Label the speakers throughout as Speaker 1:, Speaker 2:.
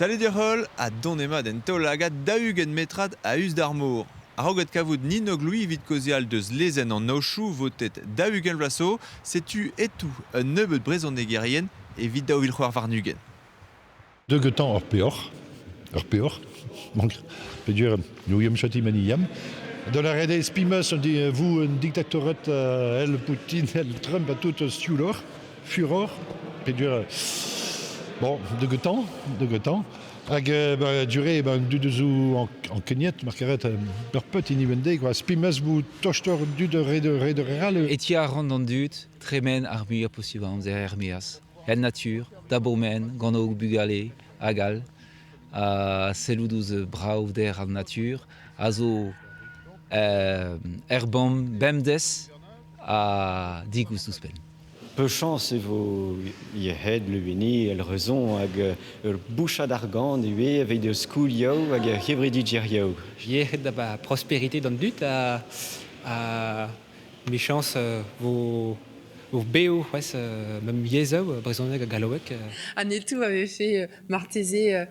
Speaker 1: Salut deoc'h-holl ha donemat en taol-lagad 40 metrad a-us d'ar mor. A-raok adkavout Nino Glouy evit kaozeal deus lezenn an aochoù votet 40 vloaz zo, setu etoù un nebeud brezhonegerien evit 2026.
Speaker 2: Deugetañ ur peoc'h, ur peoc'h, mank peogwir n'ouiomp chati maniam. Da lâret eo spimas vous un diktatored èl Poutine, èl Trump ha tout siouloc'h, furoc'h, peogwir bon, deugetañ, deugetañ. Hag ba, dure ba, an dud zo ankeniet, mar karet, ur peut hini bemdez, quoi. Spimas vous tostoc'h dud re de re de re all.
Speaker 3: Etiñ a ran d'an dud tremen ar muiañ posubl a amzer er-maez. En natur, da bourmen, gant o bugale hag all, ha sellout ouzh bravder an natur a zo er bomm bemdez ha digoust ouzhpenn.
Speaker 4: Pechañs e vo yec'hed, levenez, el rezon hag ur bouchad argant ivez evit ur skolioù hag ur c'hevredigezhioù.
Speaker 5: Yec'hed ha prosperité d'an dud ha, ha Mechañs vo vo bev c'hoazh mem yezhoù, brezhoneg ha galloueg.
Speaker 6: An hetoù a vefe marteze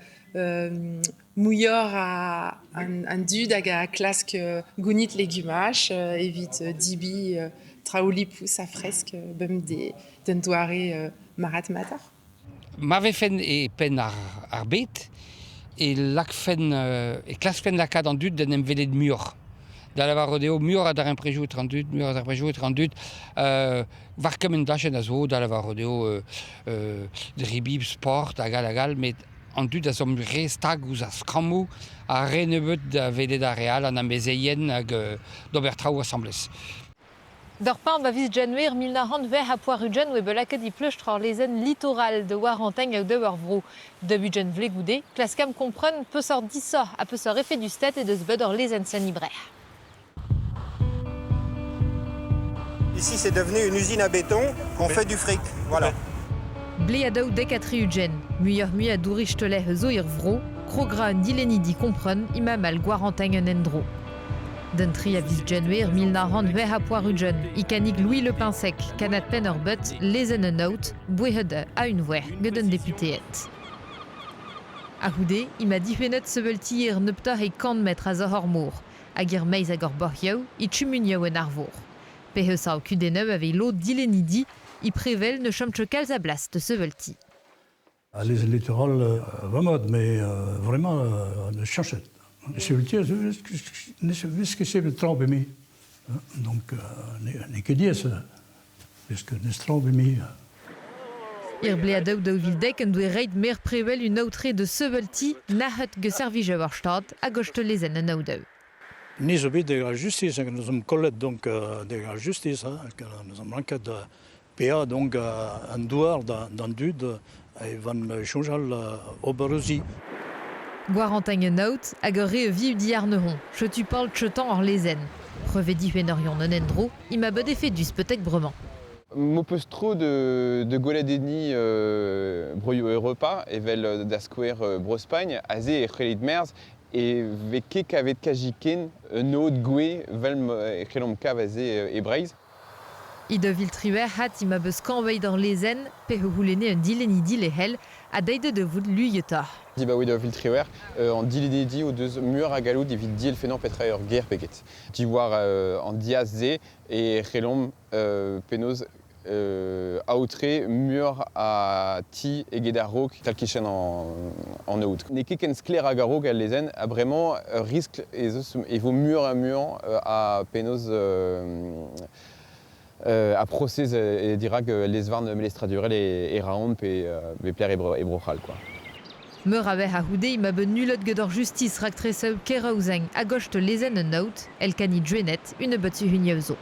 Speaker 6: muioc'h a an dud hag a klask gounit legumaj evit debriñ traoù lipous ha fresk bemdez d'un doare marc'had-matoc'h.
Speaker 7: Ma vefen e penn ar bed e lakfen e klaskfen lakaat an dud d'en em welet muioc'h. Da lavarout eo muioc'h a darempredoù etre an dud, muioc'h a darempredoù etre an dud war kement dachenn a zo, da lavarout eo debriñ, sport hag all hag all, met an dud a zo re stag ouzh ar skrammoù ha re nebeut da welet ar re all, an amezeien hag d'ober traoù asambles.
Speaker 8: D'ur pemp a viz Genver 1980 oa bet lakaet e pleustr ur lezenn litoral da Warantegn hag daou ur vro. Daou-ugent vloaz goude, klaskamp kompren peseurt disoc'h ha peseurt efedusted he deus bet ur lezenn Sanibrec'h.
Speaker 9: Ici, c'est devenu une usine à béton qu'on fait du fric. Voilà.
Speaker 8: Bleadoù dek ha tri-ugent, muioc'h-mui a douristelezh zo er vro, krograñ un dilennidi kompren emañ mal Gwarantegn un endro. D'un tri a viz Genver 1986, e kannig Louis Le Pinsec, kannad penn ur beut, lezenn un aod, bouezhet a-unvouezh get un deputeed. A-c'houde emañ difennet sevel tier nebeutoc'h e kant metr a-zoc'h ar mor, hag er-maez ag ar boc'hioù e kumunioù en arvor. Pehesav kudennoù a vez lod dilennidi, e Prevel ne chom ket kalz a blas da sevel ti.
Speaker 10: Les littoral vraiment, mais vraiment chañchet. Sevel-tier ne vez ket sevel traoù bet Donc n'eo ket diaes, puisque n'eus traoù bet
Speaker 8: Er bleadoù 2010 en doe reit maer Prevel un aotre da sevel-ti nac'het gant servijoù ar Stad hag osteulezhenn an aodoù.
Speaker 10: Ni zo bet dre ar justis hag nous omp kollet donc dre ar justis hein, nous omp ranket Paeañ donc an douar d'an dud e van soñjal ober o zi.
Speaker 8: Gwarantañ un aod hag ur re a viv diàrnezhoñ. Setu pal cheutañ ar lezenn. Prevez difennerion un endro, emañ bet efedus betek bremañ.
Speaker 11: M'ho peus tro de gwelet enni broioù Europa, evel da skouer Bro-Spagn, aze e c'hellit merzh e vez ket kavet kazi ken un aod gouez 'vel e c'hellomp kav aze e Breizh.
Speaker 8: E 2018 hat emañ bet skañvaet ur lezenn pe c'houlenne un dilennidi lec'hel ha deuet da vout luietoc'h.
Speaker 11: Dibaoe 2018, an dilennidi o deus muioc'h a galloud evit dielfennañ petra eo ur ger pe get. Diwar an diaz-se e c'hellomp penaos aotre muioc'h a ti eget a-raok tal-kichen an aod. N'eo ket ken sklaer hag a-raok al lezenn ha bremañ ur riskl ez eus e vo muioc'h ha muioc'h a penaos a prosez dirak lez-varn melestradurel e Raon pe pe e Bro-C'hall quoi.
Speaker 8: Meur a wech a-c'houde emañ bet nullet get ur justis raktresoù Keraouzeng a gost lezenn un aod, èl kani Gwened, un nebeud suhunioù zo.